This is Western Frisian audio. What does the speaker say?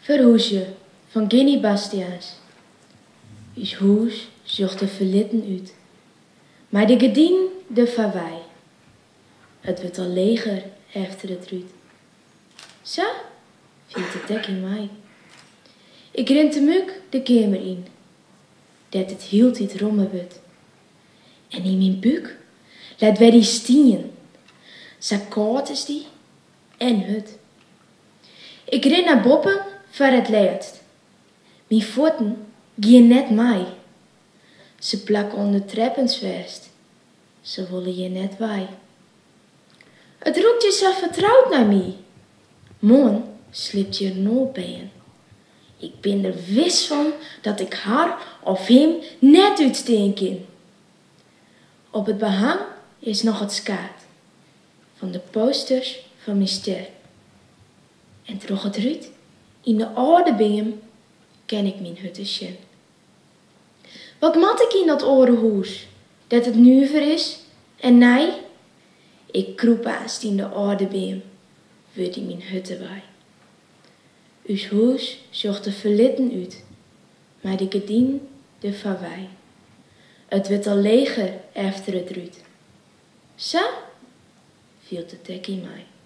Ferhúzje fan Ginny Bastiaans. Us hûs sjocht der ferlitten út, mei de gerdinen der foarwei. It wurdt al leger efter it rút. Sa fielt it ek yn my. Ik rin temûk de keamer yn, dêr't it hieltyd rommer wurdt. En yn myn búk leit wer dy stien. Sa kâld is dy en hurd. Ik rin nei boppen foar it lêst. Myn fuotten gean net mei. Se plakke oan de treppens fêst. Se wolle hjir net wei. It rûkt hjir sa fertroud nei my. Moarn sliept hjir in oar bern. Ik bin der wis fan dat ik har of him net útstean kin. Op it behang is noch it skaad fan de posters fan myn stjer. En troch it rút yn de âlde beam kin ik myn hutte sjen. Wat moat ik yn dat oare hûs, dêr't it nuver is en nij? Ik krûp aanst yn de âlde beam, wurd yn myn hutte wei. Us hûs sjocht der ferlitten út, mei de gerdinen der foarwei. It wurdt al leger efter it rút. Sa fielt it ek yn my.